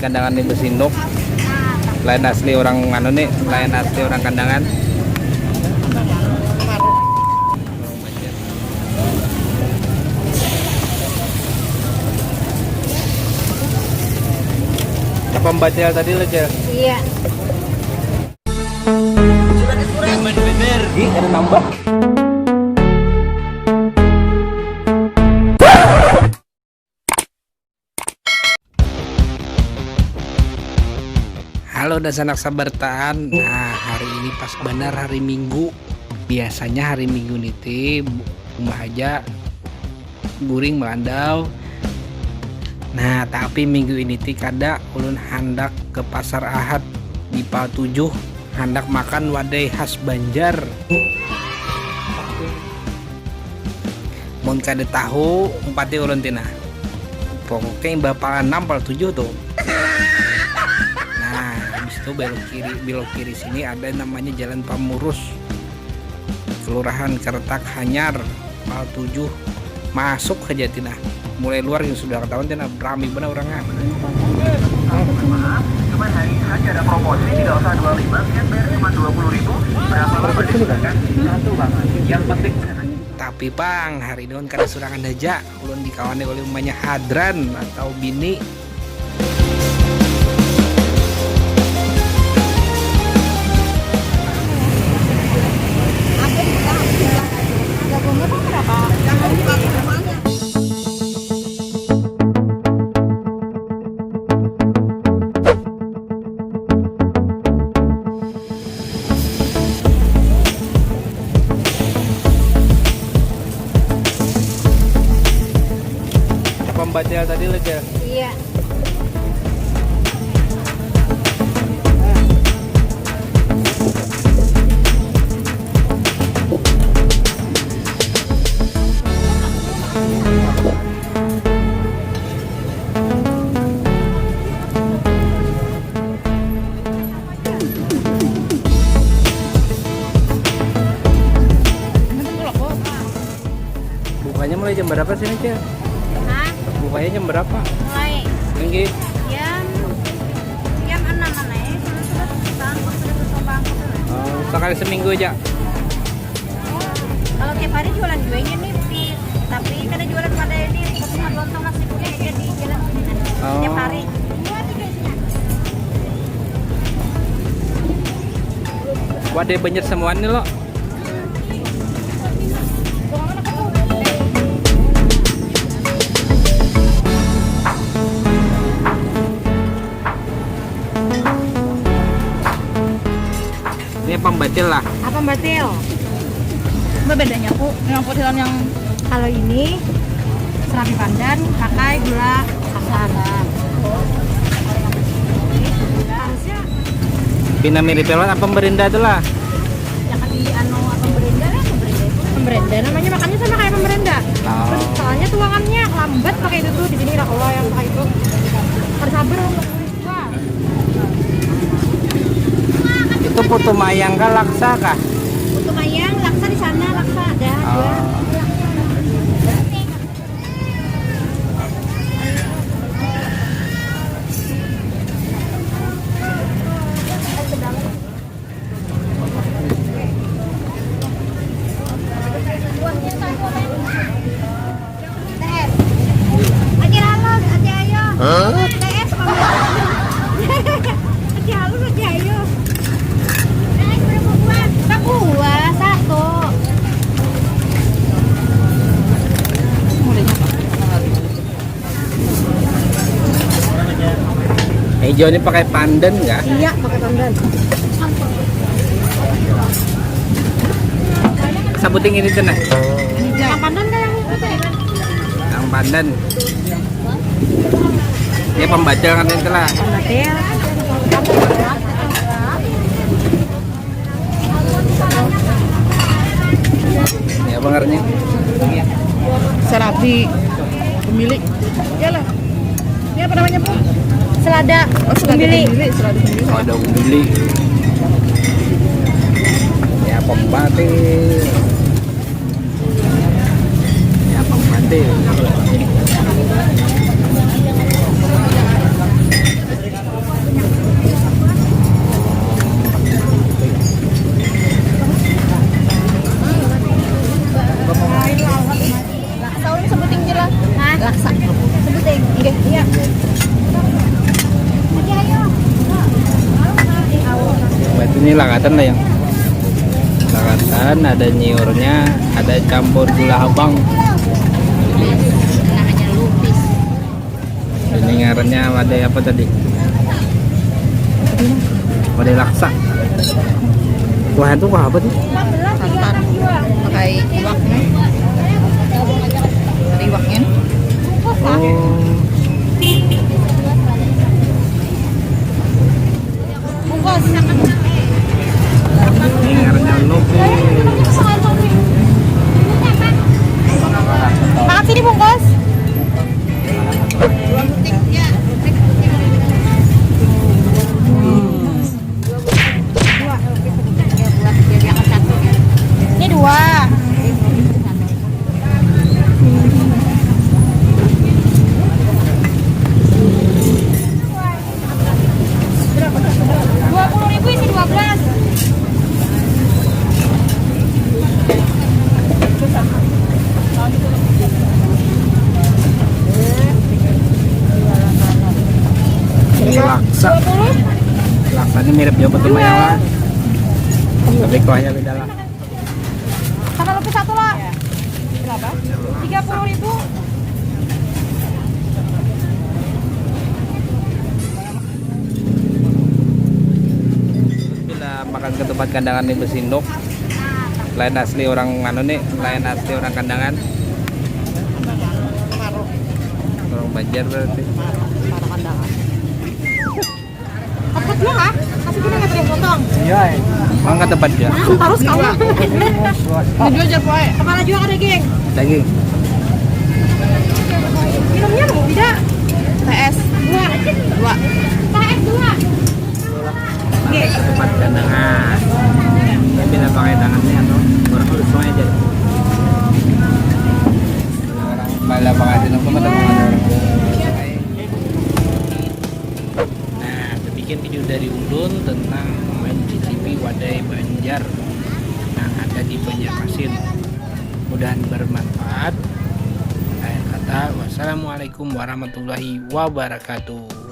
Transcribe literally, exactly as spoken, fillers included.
Kandangan ni besinduk. Lain asli orang anu ni, lain asli orang Kandangan. Apa membaca tadi lah, Cel? Iya. Ih, ada nambah. Halo, dasar anak sabartaan. Nah, hari ini pas benar hari Minggu. Biasanya hari Minggu niti bu-, rumah aja guring melandau. Nah, tapi minggu ini ti kada, ulun handak ke Pasar Ahad di Pal tujuh, handak makan wadai khas Banjar. Mun kada tahu, umpati ulun ti nah. Pokoknya imbah Pal enam, Pal tujuh tuh. Nah, habis itu belok kiri, belok kiri sini ada namanya Jalan Pamurus. Kelurahan Keretak Hanyar, Pal tujuh. Masuk aja ti nah. Mulai luar yang sudah ketahuan ti nah, rami benar orangnya. Cuman hari ini saja ada promosi, tidak usah dua puluh lima, sekian bayar cuma dua puluh ribu. Berapa lama diserahkan? Satu, Bang. Yang penting. Tapi, Bang, hari ini ulun kada surangan aja. Ulun dikawani oleh umanya Hadran atau bini. Pembaca tadi lah, Cel. Iya. Bukanya mulai jam berapa sini, Cil? Hah? Bukanya jam berapa? Mulai Tinggi? Jam, jam enam an ya. Soalnya sudah bangkit, sudah betul bangkit. Oh, sekali seminggu aja? Kalau tiap hari jualan juga ini nih, Pi. Tapi kada jualan pada ini, tapi nggak lontong nasi kuning aja di jalan sini. Oh. Tiap hari. Wadai banjar semua nih, lo. Ini apa batil lah? Apa batil? Apa bedanya, Pu, dengan putiran yang kalau ini serabi pandan pakai gula kasar. Harusnya pina mirip lewat apa merinda tu lah? Ya kan di anu apa merinda lah, apa merinda itu. Pemberenda namanya, makannya sama kayak pemberenda. Oh. Soalnya tuangannya lambat pakai itu tuh, di sini dah kalau yang pakai itu harus sabar untuk nulis. Wah. Itu putu mayang kah, laksa kah? Putu mayang, laksa di sana, laksa ada. Oh. T S. Aja lalu, aja ayo. Hah? T S, Pak. Aja lalu, aja ayo. T S berapa buah? Empat buah, satu. Hijau ini pakai pandan nggak? Iya, pakai pandan. Sabuting ini tuh nah. Yang pandan kah yang itu? Yang pandan. Ini pembaca kan itu lah. Pembaca. Ini apa ngarannya? Serabi. Pemilik. Iyalah. Ini apa namanya, Bu? Selada. Oh, selada pemilik. Pemilik, selada pemilik. Selada pemilik. Ini apa batil? Ini apa batil? Ini lakatan dah yang lakatan, ada nyiurnya, ada campur gula habang. Namanya lupis. Ini ngarannya wadai apa tadi? Wadai laksa. Kuah itu kuah apa tuh? Santan. Pakai iwak nih. Ada iwaknya. Oh. Bungkus. Ini ngarannya lupis. Makan sini bungkus. Ini dua. Dua puluh ribu isi dua belas. Ini laksa. Laksa ini mirip juga betul yang lain. Tapi kuahnya beda lah. Sama lebih satu lah. Berapa? Tiga puluh ribu. Bila makan ketupat Kandangan ini bersindok, lain asli orang anu nih, lain asli orang Kandangan. Orang Banjar berarti. Kandangan. Dapat dua kah? Kasih gini nggak boleh potong. Iya, eh. Makan ketupat ya. Terus kamu. Ini dua aja, Boy. Kepala juga ada, geng. Daging. Minumnya mau tidak? T S. Dua. Dua. T S dua. Oke. Ketupat Kandangan. Tapi lah pakai tangannya atau orang harus sungai aja. Orang malah pakai sini, aku mah ada orang. Nah, demikian video dari ulun tentang mencicipi wadai Banjar yang ada di Banjarmasin. Mudahan bermanfaat. Akhir kata, wassalamualaikum warahmatullahi wabarakatuh.